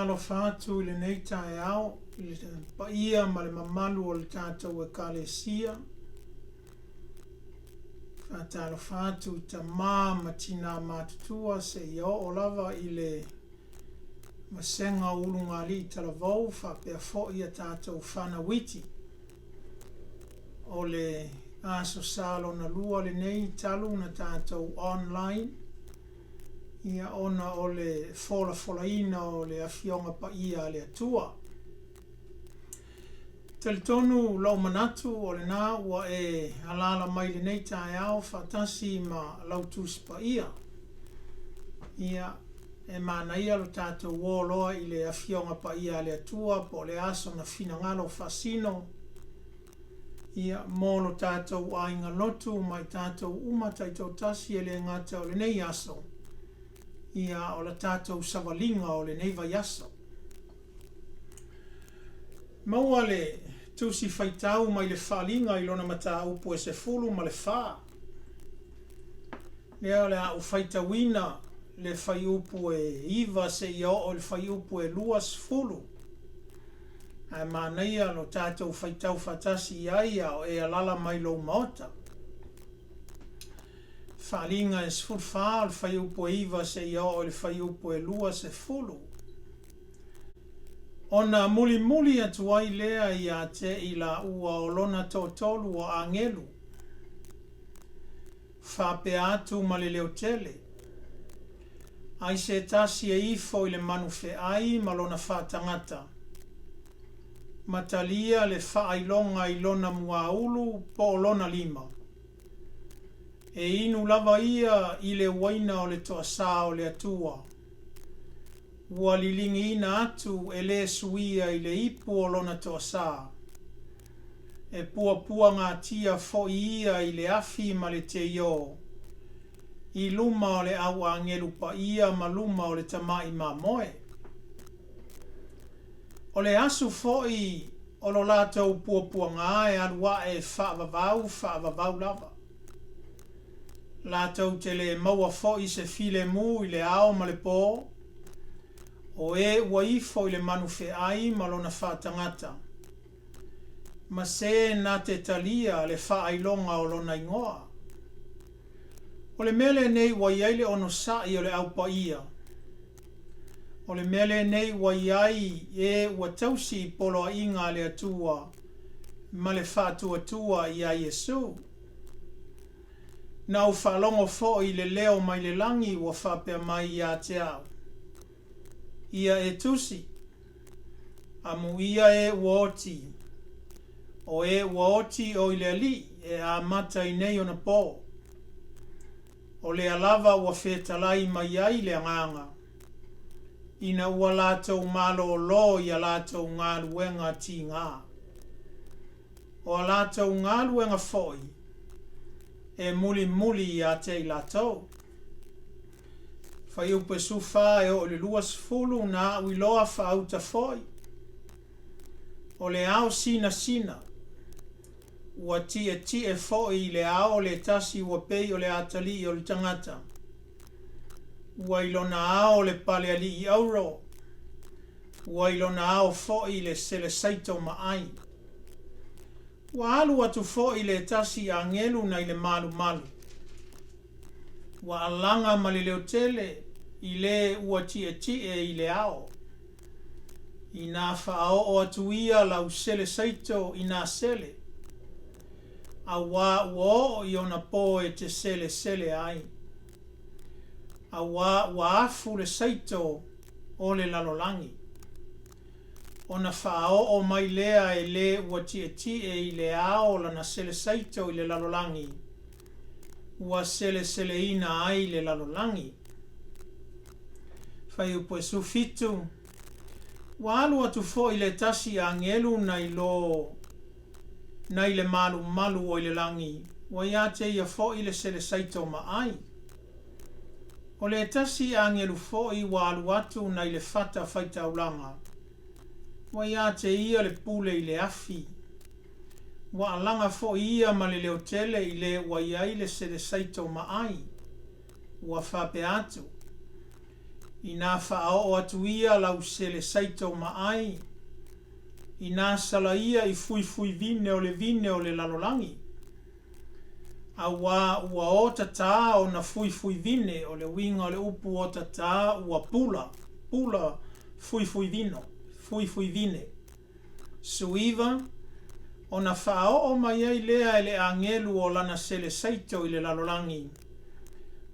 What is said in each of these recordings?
Faatalofa atu i lenei taeao i le paia ma le mamalu o le tatou Ekalesia. Faatalofa atu i tama ma tina matutua seia oo lava i le vasega o Ulugalii Talavou faapea foi a tatou fanau iti. O le Aso Sa lona lua lenei talu na tatou online ia ona o le folafolaina o le Afioga Paia a le Atua. Talitonu lou manatu o lena ua e alaala mai lenei taeao faatasi ma lau Tusi Paia. Ia, e manaia lo tatou o loa i le Afioga Paia a le Atua po o le a sona finagalo faasino, ia, mo lo tatou aiga lotu ma i tatou uma taitoatasi e le gata o lenei aso, ia, a o la tatou savaliga o lenei vaiaso. Maua le Tusi Faitau mai le Faaaliga i lona mataupu e 14. Lea o le a ou faitauina le fuaiupu e 9 seia oo i le fuaiupu e 20. Ae manaia lo tatou faitau faatasi i ai a o e alala mai lou maota. Faaaliga e 14 o le fuaiupu e 9 seia oo i le fuaiupu e 20. Ona mulimuli atu ai lea ia te i laua o lona toatolu o agelu, faapea atu ma le leo tele, Ai se tasi e ifo i le manu feai ma lona faatagata, ma talia le faailoga i lona muaulu po o lona lima. E inu lava ia i le uaina o le toasā o le Atua. Ua liligiina atu e le suia i le ipu o lona toasā. E puapuagatia foi ia i le afi ma le teiō, i luma o le au agelu paia ma luma o le tamai mamoe. O le asu foi o lo latou puapuaga e alu ae faavavau faavavau lava. Latou te le maua foi se filemu i le ao ma le po, o e ua ifo i le manu feai ma lona faatagata, ma se na te talia le faailoga o lona igoa. O le mea lenei ua i ai le onosai o le Au Paia. O le mea lenei ua i ai e ua tausi i poloaiga a le Atua ma le faatuatua iā Iesu. Na ou faalogo foi i le leo mai le lagi ua faapea mai ia te au, Ia e tusi, Amuia e ua oti, o e ua oti o i le Alii e amata i nei ona pō. O lea lava ua fetalai mai ai le Agaga, ina ua latou malōlō i a latou galuega tigā. O a latou galuega foi e mulimuli ia te i latou. Fuaiupu e 14 e oo i le 20 na aʻu iloa faauta foi, o le ao sinasina, ua tietie foi i le ao le tasi ua pei o le atalii o le tagata, ua i lona ao le pale alii auro, ua i lona ao foi le selesaito maai. Ua alu atu foi le tasi agelu nai le malumalu. Ua alaga ma le leo tele i le ua tietie i le ao. Inā faaoo atu ia lau selesaito i nā sele, auā ua oo i ona pō e te selesele ai. Auā ua afu le saito o le lalolagi. Ona faaoo mai lea e le ua tietie i le ao lana selesaito i le lalolagi, ua seleseleina ai le lalolagi. Fuaiupu e 17, Ua alu atu foi le tasi agelu nai lo nai le malumalu o i le lagi, ua ia te ia foi le selesaito ma ai. O le tasi agelu foi ua alu atu nai le fata faitaulaga, ua ia te ia le pule i le afi. Ua alaga foi ia ma le leo tele i le ua i ai le selesaito ma ai. Ua faapea atu, Inā faaoo atu ia lau selesaito ma ai, inā sala ia i fuifuivine o le vine o le lalolagi, auā ua otatā ona fuifuivine, o le uiga o le upu otatā ua pula, pula fuifuivino, fuifuivine. Suiva, ona faaoo mai ai lea e le agelu o lana selesaito i le lalolagi.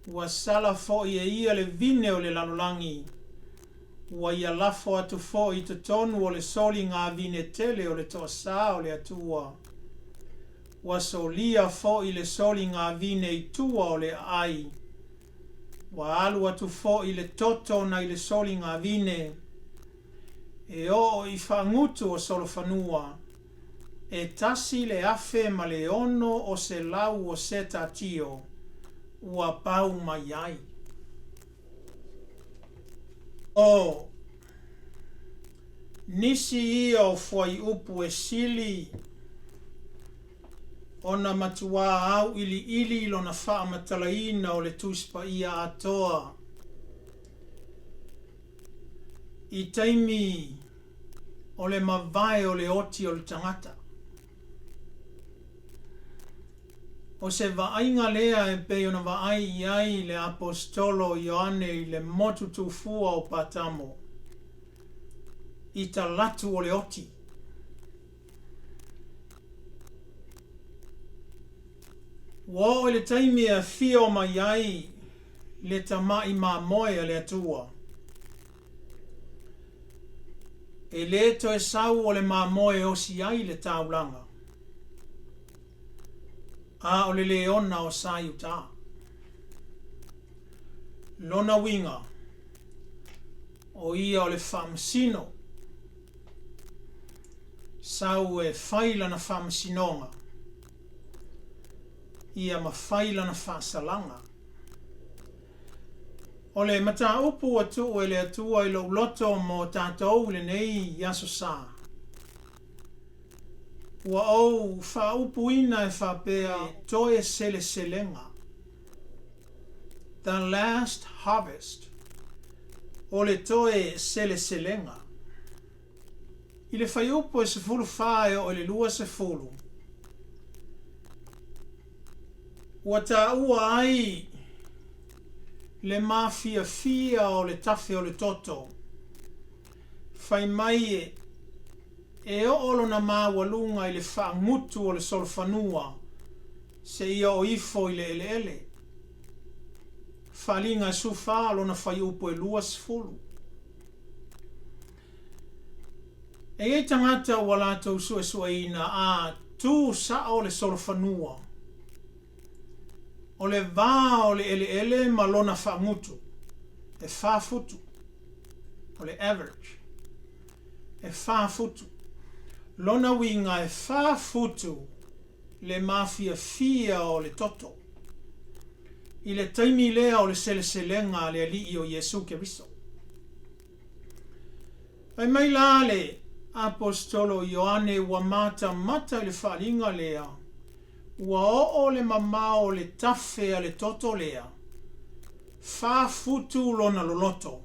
Ua sala foi e ia le vine o le lalolagi. Ua ia lafo atu foi i totonu o le soliga vine tele o le toasā o le Atua. Ua solia foi le soliga vine i tua o le aai. Ua alu atu foi le toto nai le soliga vine. E oo i faagutu o solofanua, e 601 o setatio ua pau mai ai. O nisi ia o fuaiupu e sili ona matuā auiliili lona faamatalaina o le Tusi Paia atoa i taimi o le mavae o le oti o le tagata. O se vaaiga lea e pei ona vaai i ai le Aposetolo o Ioane i le motu tufua o Patamo, i talatu o le oti. Ua oo i le taimi e afio mai ai le tamai mamoe a le Atua. E lē toe sau o le mamoe e osi ai le taulaga, a o le leona o Saiutā. Lona uiga, o ia o le faamasino, sau e fai lana faamasinoga, ia ma fai lana faasalaga. O le mataupu ua tuu e le Atua i lou loto mo tatou i lenei aso sa, ua ou faaupuina e faapea, Toe seleselega, The Last Harvest, o le toe seleselega. I le fuaiupu e 14 e oo i le 20, ua taua ai le mafiafia o le tafe o le toto, fai mai e oo lona maualuga i le faagutu o le solofanua seia oo ifo i le eleele. Faaaliga e 14 lona fuaiupu e 20. E i ai tagata ua latou suesueina a tu sao le solofanua, o le va o le eleele ma lona faagutu, e fa futu, o le average, e fa futu. Lona uiga e fa futu le mafiafia o le toto i le taimi lea o le seleselega a le Alii o Iesu Keriso. Fai mai la le Aposetolo o Ioane ua matamata i le faaaliga lea, ua oo le mamao o le tafe a le toto lea, fa futu lona loloto,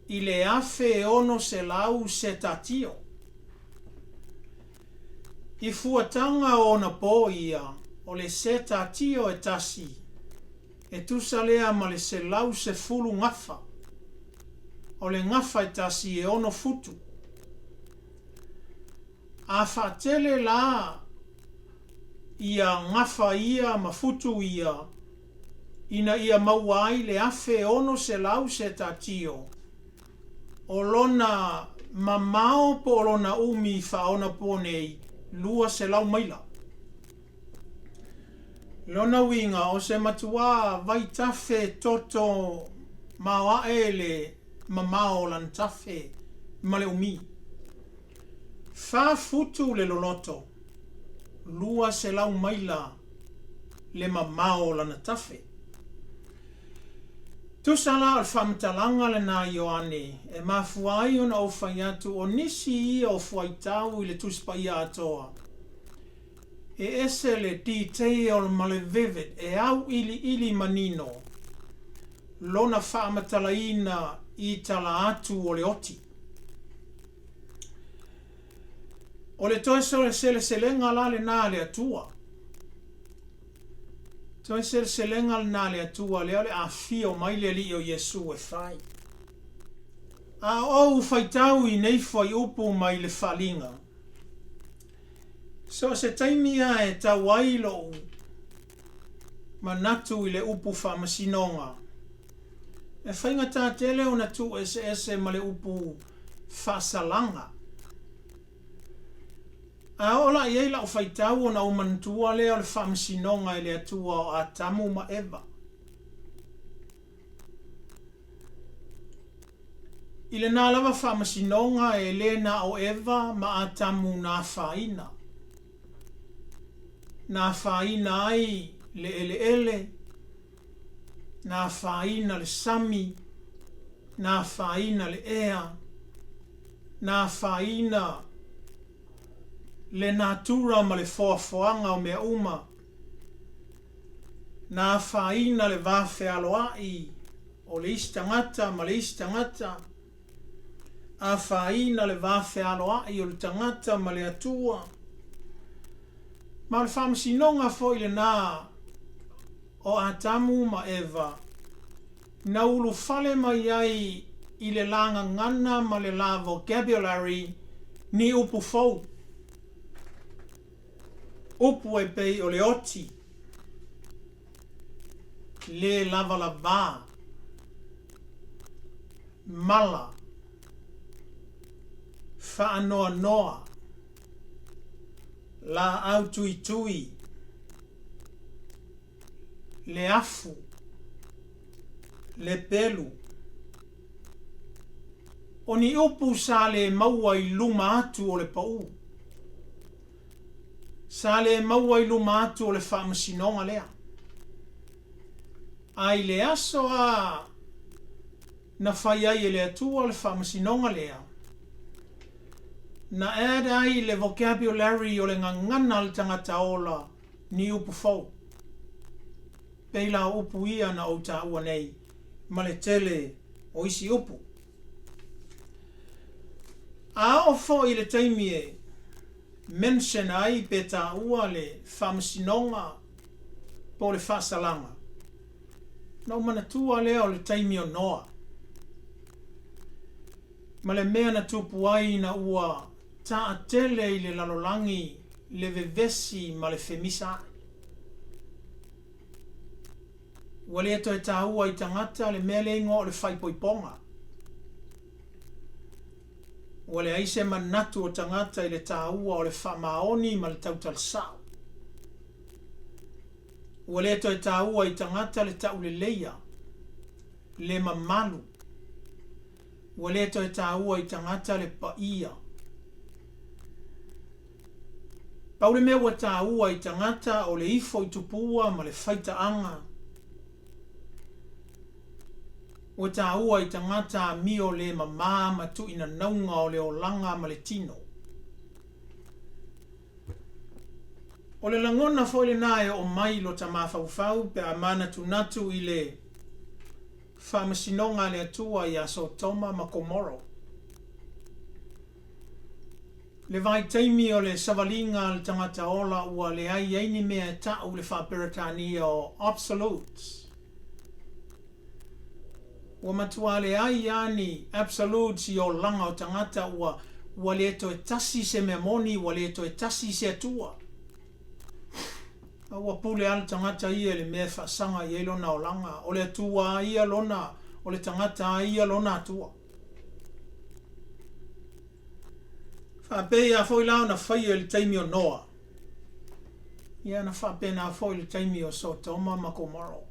i le 1600 setatio. I fuataga o ona po ia, o le setatio e tasi, E tusa lea ma le 110 gafa. O le gafa e tasi e ono futu. A faatele la ia gafa ia ma futu ia ina ia maua ai le 1600 setatio, o lona mamao po o lona umi faaonapo nei, 200 maila. Lona uiga, o se matuā vaitafe toto maoaʻe le mamao o lana tafe ma le umi. Fa futu le loloto, 200 maila le mamao o lana tafe. Tusa la o le faamatalaga lenā Ioane, e mafua ai ona ou fai atu o nisi ia o fuaitau i le Tusi Paia atoa. E ese le detail ma le vivid e auiliili manino. Lona faamatalaina i tala atu o le oti. O le toe seleselega la lena a le Atua. Toe seleselega lena a le Atua lea o le afio mai le Alii o Iesu e fai. A ou faitau i nei fuaiupu mai le Faaliga, so o se taimi a e tau ai lou manatu i le upu faamasinoga, e faigata tele ona tuueseese ma le upu faasalaga. A oo la i ai lau faitau ona ou manatua lea o le faamasinoga e le Atua o Atamu ma Eva. I lena lava faamasinoga e le na o Eva ma Atamu na afaina. Na afaina ai le eleele, na afaina le sami, na afaina le ea, na afaina le natura ma le foafoaga o mea uma, na afaina le va fealoa'i o le isi tagata ma le isi tagata, afaina le va fealoa'i o le tagata ma le Atua. Ma o le faamasinoga foi lena o Atamu ma Eva, na ulufale mai ai i le la gagana ma le la vocabulary ni upu fou, upu e pei o le oti, le lavalavā, mala, faanoanoa, laau tuitui, le afu, le pelu. O ni upu sa le maua i luma atu o le pau. Sa le maua i luma atu o le faamasinoga lea. A i le aso a na fai ai e le Atua le faamasinoga lea, na add ai le vocabulary o le gagana a le tagata ola ni upu fou. Pei la o upu ia na ou taua nei ma le tele o isi upu. A oo foi i le taimi e mention ai pe taua le faamasinoga po o le faasalaga, ona ou manatua lea o le taimi o Noa ma le mea na tupu ai ina ua taatele i le lalolagi le vevesi ma le femisa ae. Ua le toe taua i tagata le mea lea igoa o le faaipoipoga. Ua leai se manatu o tagata i le taua o le faamaoni ma le tautala sao. Ua le toe taua i tagata le tauleleia, le mamalu. Ua le toe taua i tagata le paia. Pau le mea ua taua i tagata o le ifo i tupua ma le faitaaga. Ua taua i tagata amio le mama ma tuuinanauga o le olaga ma le tino. O le lagona foi lena e oo mai i lota mafaufau pe a manatunatu i le faamasinoga a le Atua ia Sotoma ma Komoro. Le vaitaimi o le savaliga a le tagata ola ua leai ai ni mea e ta'u le faa-Peretania o absolutes. Ua matuā leai a ni absolutes i olaga o tagata ua ua le toe tasi se mea moni, ua le toe tasi se Atua. A ua pule a le tagata ia i le mea e faasaga i ai lona olaga, o le Atua a ia lona, o le tagata a ia lona Atua. Faapei a foi la ona faia i le taimi o Noa, ia na faapena foi i le taimi o Sotoma ma Komoro.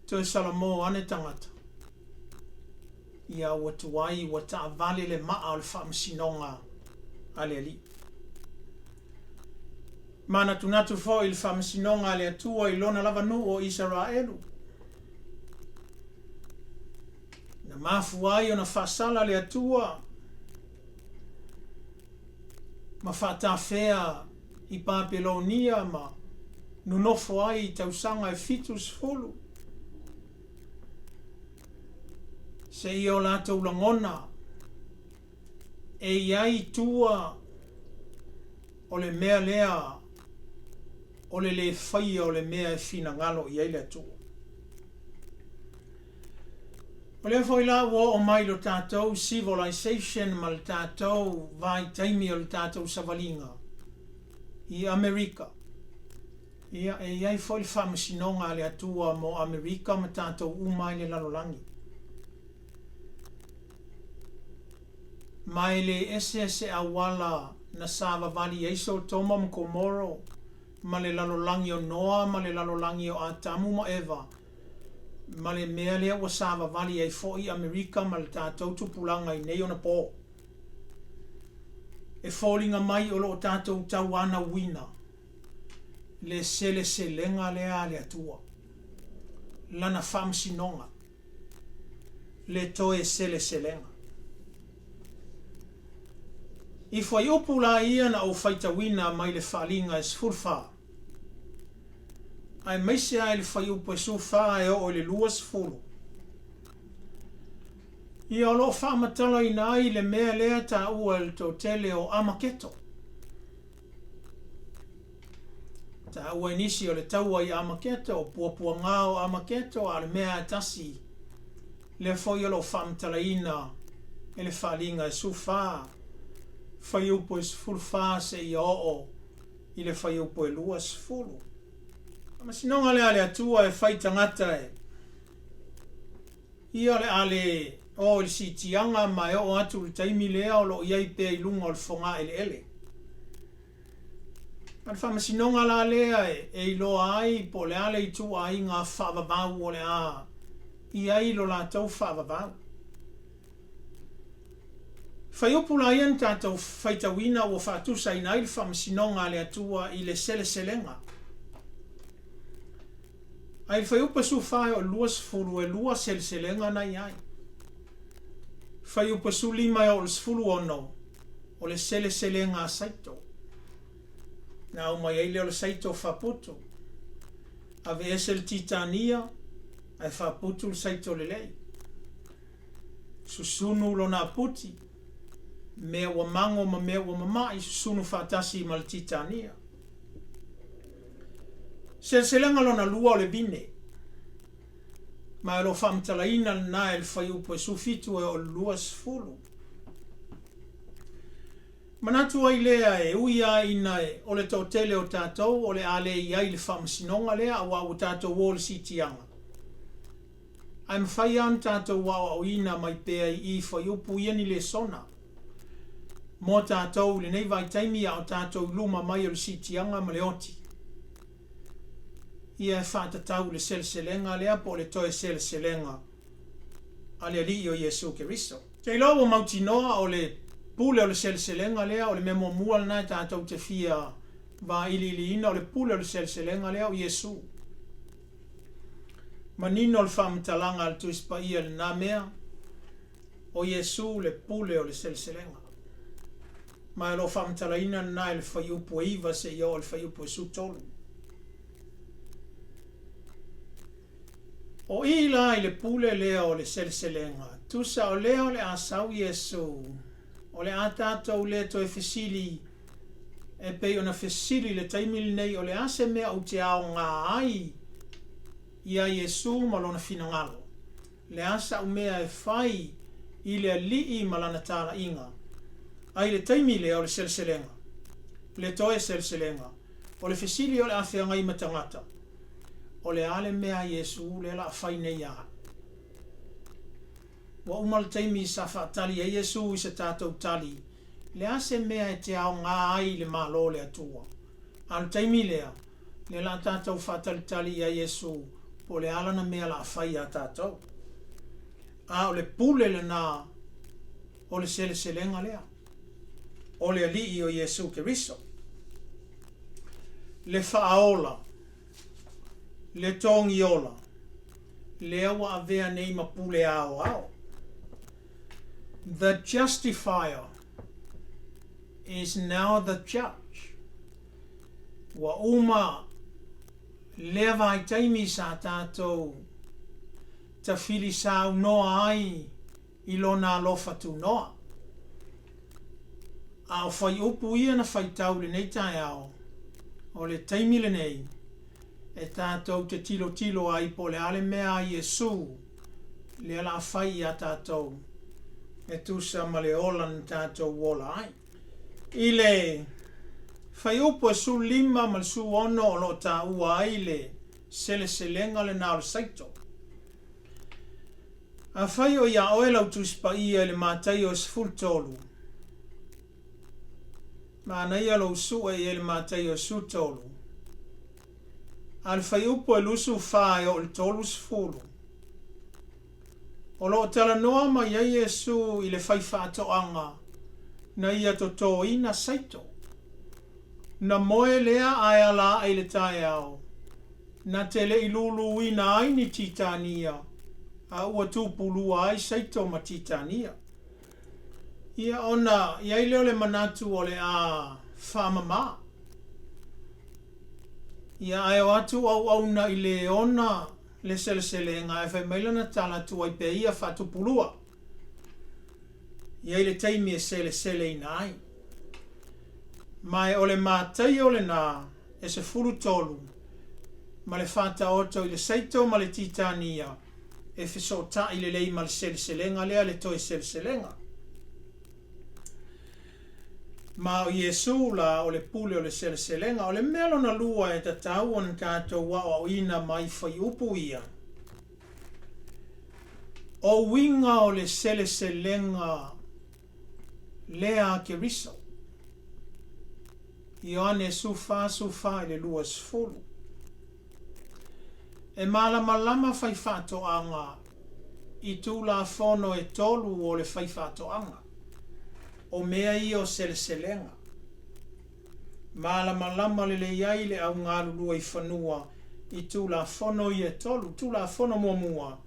Toe salamo ane tagata, ia ua tuai ua taavale le maa o le faamasinoga a le Alii. Manatunatu foi i le faamasinoga a le Atua i lona lava nuu o Isaraelu. Na mafua ai ona faasala le Atua ma faatafea i Papelonia ma nonofo ai i tausaga e 70. Seia o latou lagona e i ai i tua o le mea lea o le lē faia o le mea e finagalo i ai le Atua. O lea foi la ua oo mai lo tatou civilization ma le tatou vaitaimi o le tatou savaliga i Amerika, ia e i ai foi le faamasinoga a le Atua mo Amerika ma tatou uma i le lalolagi. Ma e le ese se auala na savavali ai Sotoma ma Komoro ma le lalolagi o Noa ma le lalolagi o Atamu ma Eva, ma le mea lea ua savavali ai foi Amerika ma le tatou tupulaga i nei ona po. E foliga mai o lo o tatou tauanauina le seleselega lea a le Atua, Lana faamasinoga, le toe seleselega. I fuaiupu la ia na ou faitauina mai le Faaliga e 14, aemaise lava i le fuaiupu e 14 e oo i le 20, ia o lo o faamatalaina ai le mea lea e taua e le toatele o Amaketo. Taua e nisi o le taua i Amaketo, o puapuagā o Amaketo, a o le mea lava e tasi, lea foi o lo o faamatalaina e le Faaliga e 14, fuaiupu e 14 seia oo i le fuaiupu e 20. Faamasinoga lea a le Atua e fai tagata e ia o le a le o i le siitiaga ma e oo atu i le taimi lea o lo o i ai pea i luga o le fogaeleele. A o le faamasinoga la lea e iloa ai po o le a le ituaiga faavavau o le a i ai lo latou faavavau. Fuaiupu la ia na tatou faitauina ua faatusaina ai le faamasinoga a le Atua i le seleselega. A i le fuaiupu e 14 e oo i le 20, e lua seleselega na i ai. Fuaiupu e 15 e oo i le 16, o le seleselega a Saito. Na aumai ai lea o le saito faaputu. Aveese le titania ae faaputu le saito lelei. Susunu lona aputi, mea ua mago ma mea ua mama'i, susunu faatasi ma le titania. Seleselega lona lua o le vine, ma o lo o faamatalaina lena e le fuaiupu e 17 e oo i le 20. Manatu ai lea e ui lava ina o le toatele o tatou o le a le i ai i le faamasinoga lea aua ua tatou o i le siitiaga, ae mafai lava ona tatou aoaoina mai pea i i fuaiupu ia ni lesona mo tatou i lenei vaitaimi a o tatou i luma mai o le siitiaga ma le oti ia e faatatau i le seleselega lea po o le toe seleselega a le Alii o Iesu Keriso. Ou te iloa ua mautinoa o le pule o le seleselega lea, o le mea muamua lena e tatou te fia vailiiliina, o le pule o le seleselega lea o Iesu. Manino le faamatalaga a le Tusi Paia i lena mea, o Iesu le pule o le seleselega. Ma o lo o faamatalaina lena i le fuaiupu e 9 seia oo i le fuaiupu e 13. O i la i le pule lea o le seleselega, tusa o lea o le a sau Iesu, o le a tatou le toe fesili e pei ona fesili i le taimi lenei o le a se mea ou te aoga ai iā Iesu ma Lona finagalo, le a sa'u mea e fai i le Alii ma Lana talaiga. A i le taimi lea o le seleselega, le toe seleselega, o le fesili o le a feagai ma tagata, O le a le mea a Iesu lea la a fai nei ia au? Ua uma le taimi sa faatali ai Iesu i se tatou tali, le a se mea e te aoga ai i le Malo o le Atua? A o le taimi lea, lea la a tatou faatalitali ia Iesu po o le a lana mea la a fai ia tatou. A o le pule lena o le seleselega lea, o le Alii o Iesu Keriso, le Faaola, le Togiola, lea ua avea nei ma pule aoao. The Justifier is now the Judge. Ua uma lea vaitaimi sa tatou tafilisaunoa ai. i Lona alofa tunoa. A o fuaiupu ia na faitau i lenei taeao, o le taimi lenei e tatou te tilotilo ai po o le a le mea a Iesu lea la a fai iā tatou e tusa ma le ola na tatou ola ai. I le fuaiupu e 15 ma le 16 o lo o taua ai le seleselega lena o le saito. Afai o iā oe lau Tusi Paia i le Mataio e 13, manaia lou sue i ai le Mataio e 13, a o le fuaiupu e 24 e oo i le 30, o lo o talanoa mai ai Iesu i le faifaatoaga na ia totoina saito. Na moe lea ae ala ae i le taeao, na te le i luluina ai ni titania, a ua tupulua ai saito ma titania. Ia ona i ai lea o le manatu o le a faamama. Ia ae o atu auauna i le ona le seleselega ae fai mai lana tala tuai pea ia faatupulua. I ai le taimi e seleseleina ai. Ma e o le Mataio lena e 13 ma le faataoto i le saito ma le titania e fesootai lelei ma le seleselega lea le toe seleselega. Ma o Iesu la o le pule o le seleselega. O le mea lona lua e tatau ona tatou aoaoina mai fuaiupu ia, o uiga o le seleselega lea a Keriso. Ioane 14, 14 i le 20. E malamalama faifaatoaga i tulafono e tolu o le faifaatoaga, o mea ia o seleselega. Malamalama lelei ai le au galulue i fanua i tulafono ia e tolu. Tulafono muamua,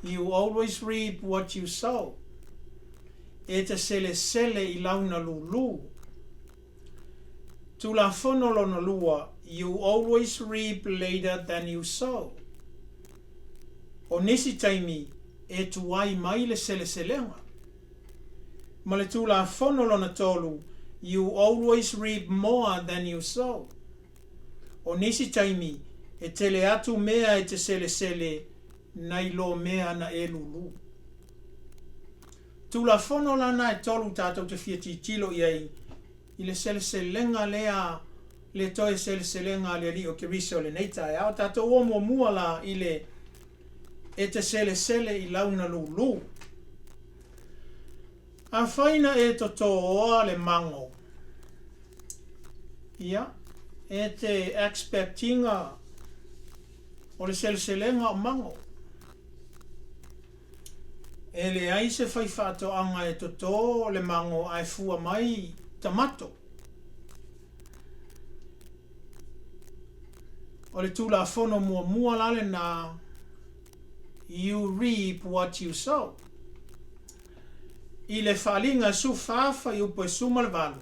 You always reap what you sow. E te selesele i launa lulu. Tulafono lona lua, You always reap later than you sow. O nisi taimi e tuai mai le seleselega. Ma le Tulafono lona tolu, You always reap more than you sow. O nisi taimi e tele atu mea e te selesele nai lo mea na e lulu. Tulafono la na e tolu tatou te fia tilotilo i ai i le seleselega lea le toe seleselega a le Alii o Keriso i lenei taeao. Tatou o muamua la i le e te selesele i launa lulu. Afai na e totōa le mago, ia, e te expect ina o le seleselega o mago. E leai se faifaatoaga e totō le mago ae fua mai tamato. O le Tulafono muamua la lena, You reap what you sow. I le Faaaliga e 14 fuaiupu e 18,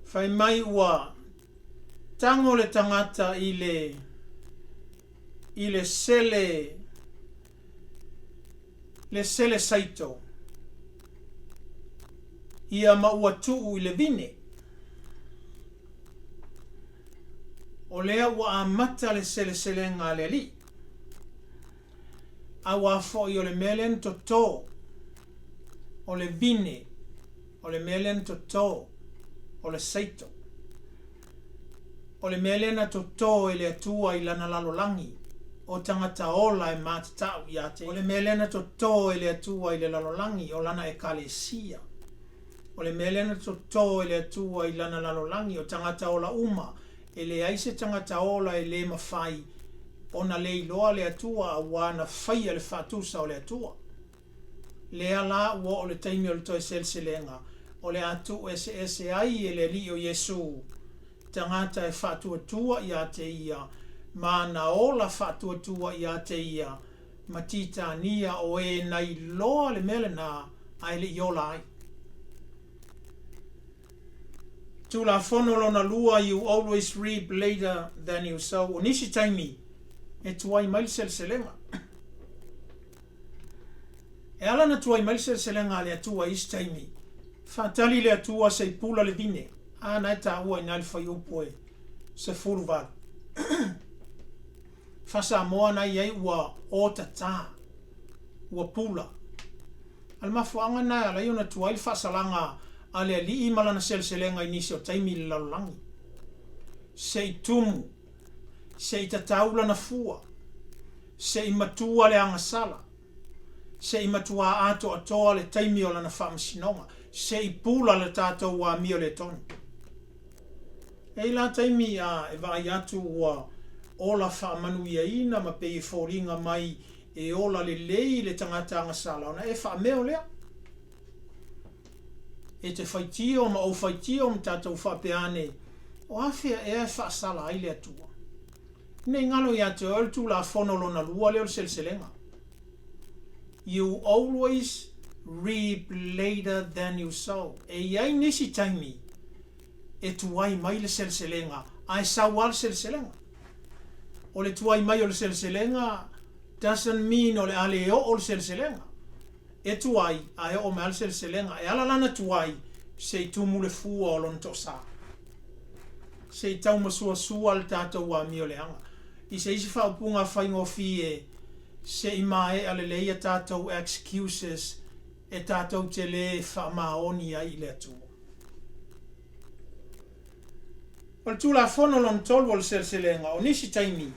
fai mai ua tago le tagata i le i le sele le sele saito ia ma ua tuu i le vine. O lea ua amata le seleselega a le Alii. Auā foi o le mea lea na totō, o le vine, o le mea lea na totō, o le saito. O le mea lea na totō e le Atua i Lana lalolagi, o tagata ola e matatau ia te Ia. O le mea lea na totō e le Atua i le lalolagi, o Lana Ekalesia. O le mea lea na totō e le Atua i Lana lalolagi, o tagata ola uma, e leai se tagata ola e lē mafai ona le iloa le Atua auā na faia le faatusa o le Atua. Lea la ua oo le taimi o le toe seleselega, o le a tuu eseese ai e le Alii o Iesu tagata e faatuatua ia te Ia ma ana ola faatuatua ia te Ia ma titania o e na iloa le mea lena ae le i ola ai. Tulafono lona lua, You always reap later than you sow. O nisi taimi e tuai mai le seleselega. E ala ona tuai mai le seleselega a le Atua i isi taimi, faatali le Atua se i pula le vine, a na e taua i ina i le fuaiupu e 18. Faa-Samoa na i ai ua otatā, ua pula. A o le mafuaaga lena e ala ai ona tuai le faasalaga a le Alii ma lana seleselega i nisi o taimi i le lalolagi. Se i tumu, se i tatau lana fua, se i matua le agasala, se i matuā atoatoa le taimi o lana faamasinoga, se i pula le tatou amio le tonu. E i ai la taimi a e vaai atu ua ola faamanuiaina ma pei e foliga mai e ola lelei le tagata agasala ona e faameo lea. E te faitio ma ou faitio ma tatou faapea ane, o afea ea e faasala ai le Atua? Ne i galo ia te oe le Tulafono lona lua lea o le seleselega. You always reap later than you sow. E i ai nisi taimi e tuai mai le seleselega ae sau lava le seleselega. O le tuai mai o le seleselega doesn't mean o le a le oo le seleselega. E tuai ae oo mai lava le seleselega. E ala la ona tuai se i tumu le fua o lona toasa. Se i taumasuasua le tatou amio leaga. I se isi faaupuga faigofie, se i maea lelei a tatou excuses e tatou te le faamaoni ai i le Atua. O le Tulafono lona tolu o le seleselega, o nisi taimi,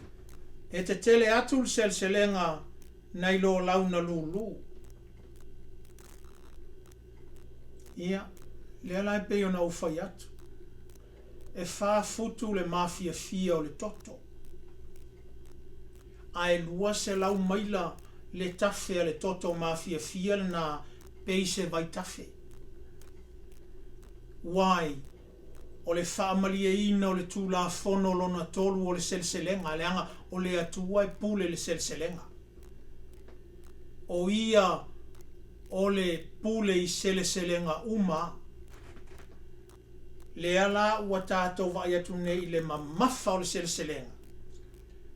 e tetele atu le seleselega nai lo launa lulu. Ia, lea la e pei ona ou fai atu, e fa futu le mafiafia o le toto, ae 200 maila le tafe a le toto mafiafia lena pei se vaitafe. Why? O le faamalieina o le Tulafono lona tolu o le seleselega, leaga o le Atua e pule le seleselega. O Ia o le pule i seleselega uma. Lea la ua tatou vaai atu nei i le mamafa o le seleselega,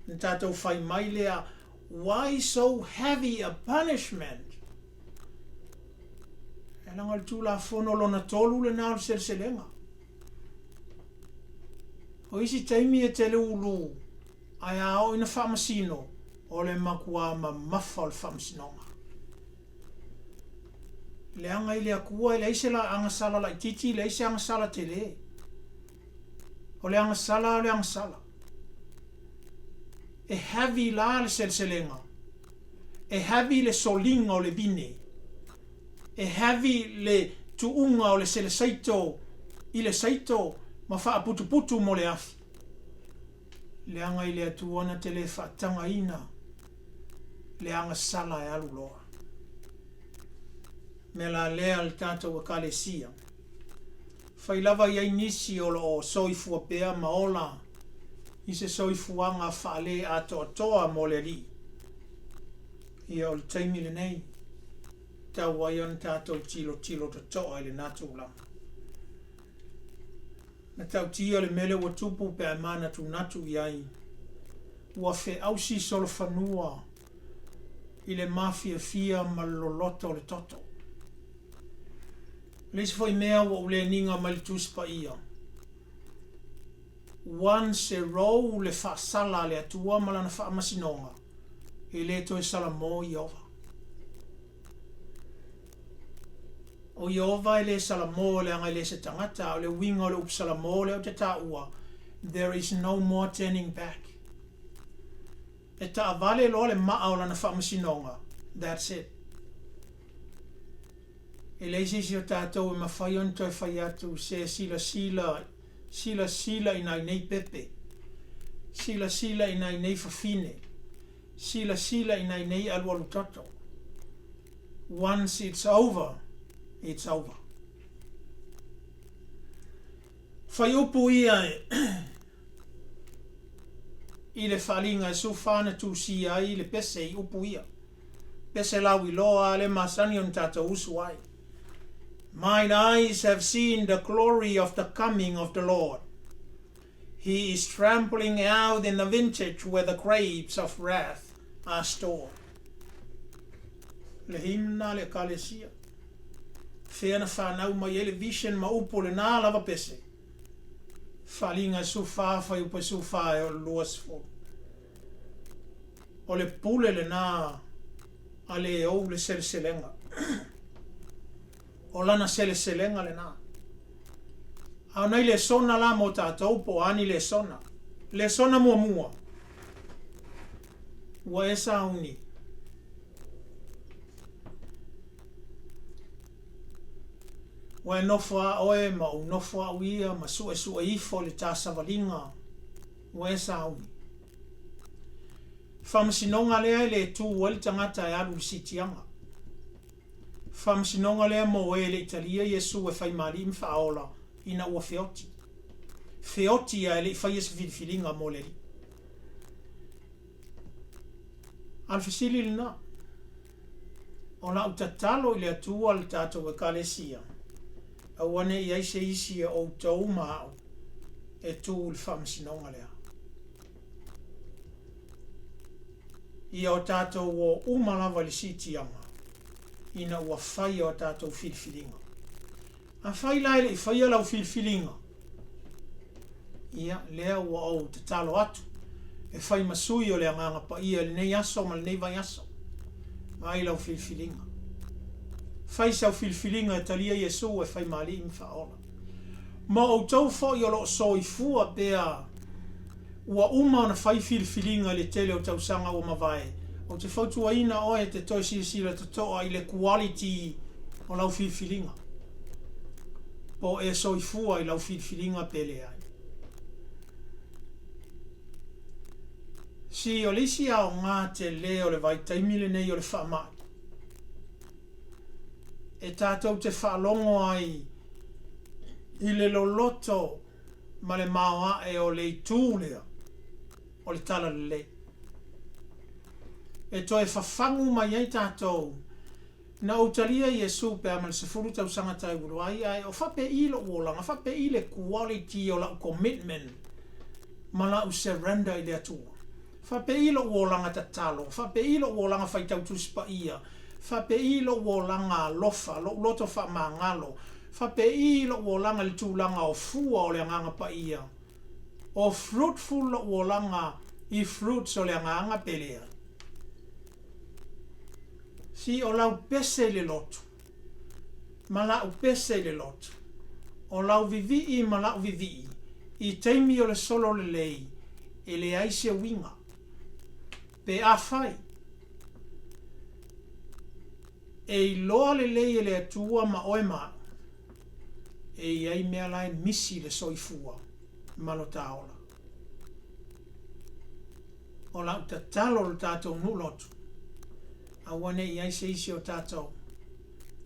na tatou fai mai lea, Why so heavy a punishment? E leaga o le Tulafono lona tolu lena o le seleselega. O isi taimi e te lūlū, ae a oo ina faamasino, o le makuā mamafa o le faamasinoga. Leaga i le Atua e leai se la agasala laitiiti, leai se agasala telē. O le agasala o le agasala. E heavy la le seleselega. E heavy le soliga o le vine. E heavy le tuuga o le selesaito i le saito ma faaputuputu mo le afi. Leaga i le Atua na te le faatagaina le agasala e alu loa. Mea la lea le tatou Ekalesia. Fai lava i ai nisi o lo o soifua pea ma ola i se soifuaga faale atoatoa mo le Alii. Ia o le taimi lenei, tau ai ona tatou tilotilo totoa i lena tulaga. Matautia le mele ua tupu pe a e manatunatu i ai. Ua feausi solofanua i le mafiafia ma le loloto o le toto. O le isi foi mea ua ou leniga mai le Tusi Paia, once e rou le faasala a le Atua ma lana faamasinoga, e le toe salamo Ieova. O Ieova e le salamo leaga e le se tagata, a o le uiga o le upu salamo lea ou te taua, there is no more turning back. E taavale loa le maa o lana faamasinoga, that's it. E leai se isi o tatou e mafai ona toe fai atu se silasila, silasila i nai nei pepe, silasila i nai nei fafine, silasila i nai nei alualu toto. Once it's over, it's over. Faiupu ia i le faaaliga e 14 na tusia ai le pese i upu ia. Pese lauiloa le masani ona tatou usu ai. Mine eyes have seen the glory of the coming of the Lord. He is trampling out in the vintage where the grapes of wrath are stored. Le hymn lena a le Ekalesia. Fea na fanau mai ai le vision ma upu o lena lava pese? Faaaliga e 14 fuaiupu e 14 e oo i le 20. O le pule lena a le ou le seleselega. O lana seleselega lena. A o nai lesona la mo tatou po o a ni lesona. Lesona muamua, Ua e sauni. Ua e nofo a oe ma ou nofo au ia ma suesue ifo i le ta savaliga, ua e sauni. Faamasinoga lea e le tu ai le tagata e alu i le siitiaga. Faamasinoga lea mo e le i talia Iesu e fai ma Alii ma Faaola ina ua feoti. Feoti ae le i faia se filifiliga mo le Alii. A o le fesili lena, o lau tatalo i le Atua le tatou Ekalesia, aua ne i i ai se isi o outou ma au e tu i le faamasinoga lea. Ia o tatou o uma lava i le siitiaga ina ua fai a tatou filifiliga. Afai la e le i faia lau filifiliga, ia, lea ua ou tatalo atu e fai ma sui o le Agaga Paia i lenei aso ma lenei vaiaso. Vaai lau filifiliga. Fai sau filifiliga e talia Iesu e fai ma Alii ma Faaola. Ma outou foi o lo o soifua pea ua uma ona fai filifiliga i le tele o tausaga ua mavae, ou te fautuaina oe e te toe silasila totoa i le quality o lau filifiliga. Po o e soifua i lau filifiliga pe leai. Si o le isi aoga tele o le vaitaimi lenei o le faamai, e tatou te faalogo ai i le loloto ma le maoae o le itu lea o le talalelei. E toe fafagu mai ai tatou, Na ou talia Iesu pe a ma le 10 tausaga taulu ai, ae o faapei lou olaga, faapei le quality o lau commitment ma lau surrender i le Atua. Faapei lou olaga tatalo, faapei lou olaga faitau Tusi Paia, faapei lou olaga alofa, lou loto faamagalo, Faapei lou olaga i le tulaga o fua o le Agaga Paia, o fruitful lou olaga i fruits o le Agaga pe leai? Si o lau pese i le lotu, ma la'u pese i le lotu, o lau vivii ma la'u vivii i taimi o le solo lelei, e leai se uiga. Pe afai. E iloa lelei e le Atua ma oe ma au, e i ai mea la e misi i le soifua ma lo ta ola. O la'u tatalo lo tatou nuu lotu, aua ne i i ai se isi o tatou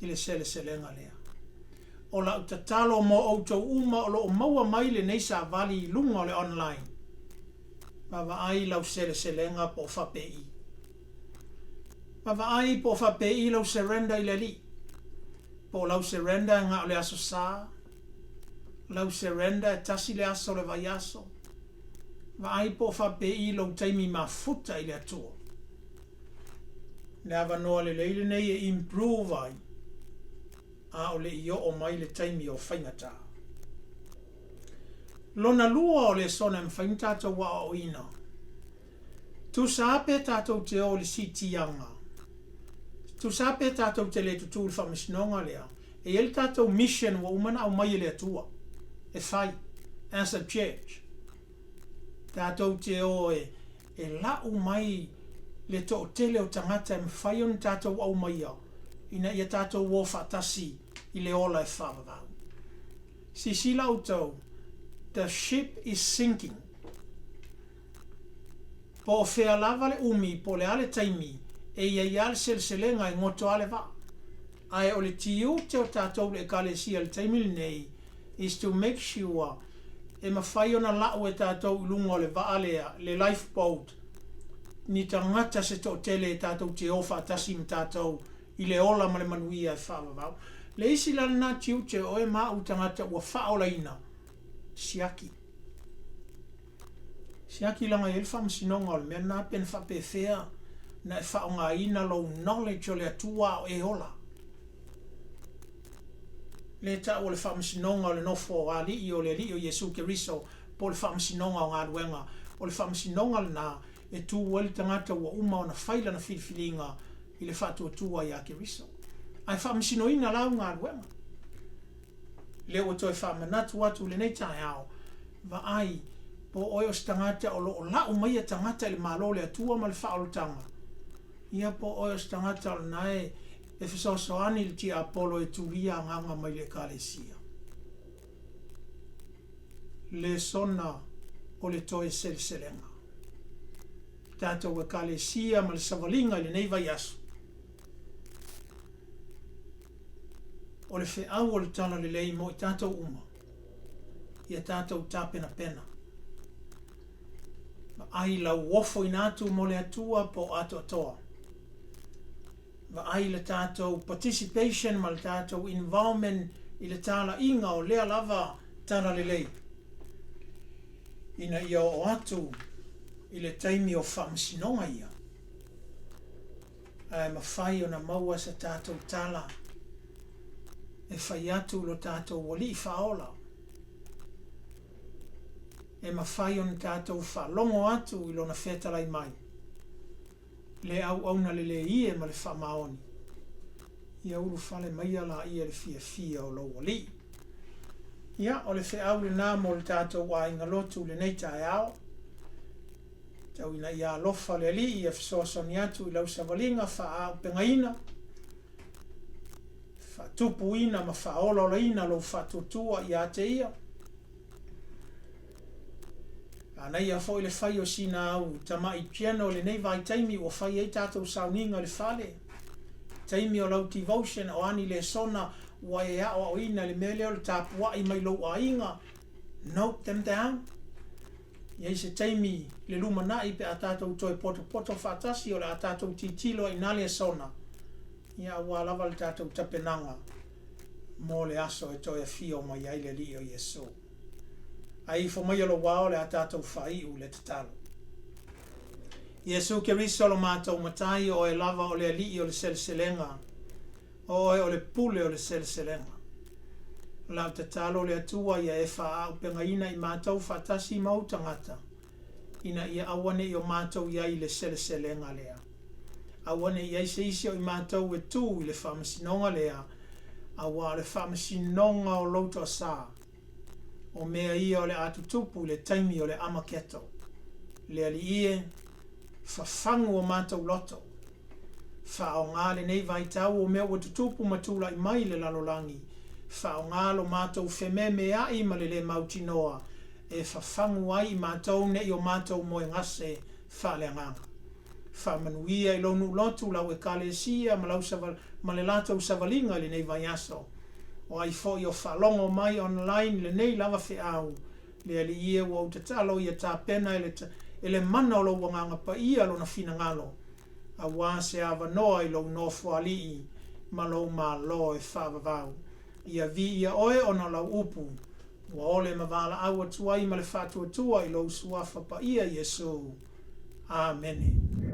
i le seleselega lea. O la'u tatalo mo outou uma o lo o maua mai lenei savali i luga o le online, vaavaai lau seleselega po o faapei. Vaavaai po o faapei lau surrender i le Alii. Po o lau surrender e na o le Aso Sa, lau surrender e tasi le aso o le vaiaso. Vaai po o faapei lou taimi mafuta i le Atua. Le avanoa lelei lenei e improve ai a o le i oo mai le taimi o faigata. Lona lua o lesona e mafai ona tatou aoaoina. Tusa a pe tatou te o i le siitiaga, tusa a pe tatou te le tutū i le faamasinoga lea, e i ai le tatou mission ua uma ona aumai e le Atua e fai as a church. Tatou te o e e lau mai le toatele o tagata e mafai ona tatou aumaia ina ia tatou o faatasi i le ola e faavavau. Silasila outou, the ship is sinking. Po o fea lava le umi po o le a le taimi, e i ai lava le seleselega e goto a le vaa. Ae o le tiute o tatou le Ekalesia i le taimi lenei is to make sure e mafai ona lau e tatou i luga o le vaa lea, le life boat, ni tagata se toatele e tatou te o faatasi ma tatou i le ola ma le manuia e faavavau. Le isi la lena tiute o oe ma au tagata ua faaolaina, siaki. Siaki leaga e i ai le faamasinoga o le mea lena pe na faapefea na e faaaogaina lou knowledge o le Atua a o e ola. Lea e tau o le faamasinoga o le nofo alii o le Alii o Iesu Keriso po o le faamasinoga o galuega. O le faamasinoga lena e tu ai le tagata ua uma ona fai lana filifiliga i le faatuatua ia Keriso. Ae faamasinoina la au galuega. Lea ua toe faamanatu atu i lenei taeao, vaai, po o oe o se tagata o lo o lau maia tagata i le Malo o le Atua ma le faaolataga, ia po o oe o se tagata o lena e e fesoasoani i le tiapolo e tulia agaga mai le Ekalesia. Lesona o le toe seleselega. Tatou Ekalesia ma le savaliga i lenei vaiaso. O le feau o le Talalelei mo i tatou uma, ia tatou tapenapena. Vaai lau ofoina atu mo le Atua po o atoatoa. Vaai le tatou participation ma le tatou involvement i le talaiga o lea lava Talalelei ina ia oo atu i le taimi o faamasinoga ia. Ae mafai ona maua se tatou tala e fai atu i lo tatou Alii Faaola. E mafai ona tatou faalogo atu i Lona fetalai mai, le auauna lelei e ma le faamaoni. Ia ulufale maia laia i le fiafia o lou Alii. Ia, o le feau lena mo le tatou aiga lotu i lenei taeao. Tau ina ia alofa le Alii ia fesoasoani atu i lau savaliga faaaupegaina, faatupuina ma faaolaolaina lou faatuatua ia te Ia. Manaia foi le fai o sina au tamai piano i lenei vaitaimi ua fai ai tatou sauniga i le fale. Taimi o lau devotion o a ni lesona ua e aoaoina i le mea lea o le tapuai mai lou aiga, note them down. I ai se taimi i le lumanai pe a tatou toe potopoto faatasi o le a tatou tilotilo ai i na lesona, ia aua lava le tatou tapenaga mo le aso e toe afio mai ai le Alii o Iesu. Ae ifo maia lou ao o le a tatou faaiu i le tatalo. Iesu Keriso lo matou Matai, o Oe lava o le Alii o le seleselega. O oe o le pule o le seleselega. O lau tatalo le Atua ia e faaaupegaina i matou faatasi ma ou tagata, ina ia aua ne i o matou i ai i le seleselega lea. Aua ne i i ai se isi o i matou e tu i le faamasinoga lea, auā o le faamasinoga o lou toasā. O mea ia o le a tutupu i le taimi o le Amaketo. Le Alii e, fafagu o matou loto. Faaaoga lenei vaitau o mea ua tutupu ma tulai mai i le lalolagi. Faaaoga lo matou fememea'i ma le lē mautinoa e fafagu ai i matou ne i o matou moegase faaleagaga. Faamanuia i lou nuu lotu, lau Ekalesia ma lau ma le latou savaliga i lenei vaiaso. O ai foi o faalogo mai online lenei lava feau, le Alii e ua ou tatalo ia tapena e le e le mana o lou Agaga Paia lona finagalo, aua se avanoa i lou Nofoalii ma lou Malo e faavavau. Ia viia oe ona o lau upu, ua ole ma valaau atu ai ma le faatuatua i lou Suafa Paia Iesu. Amene.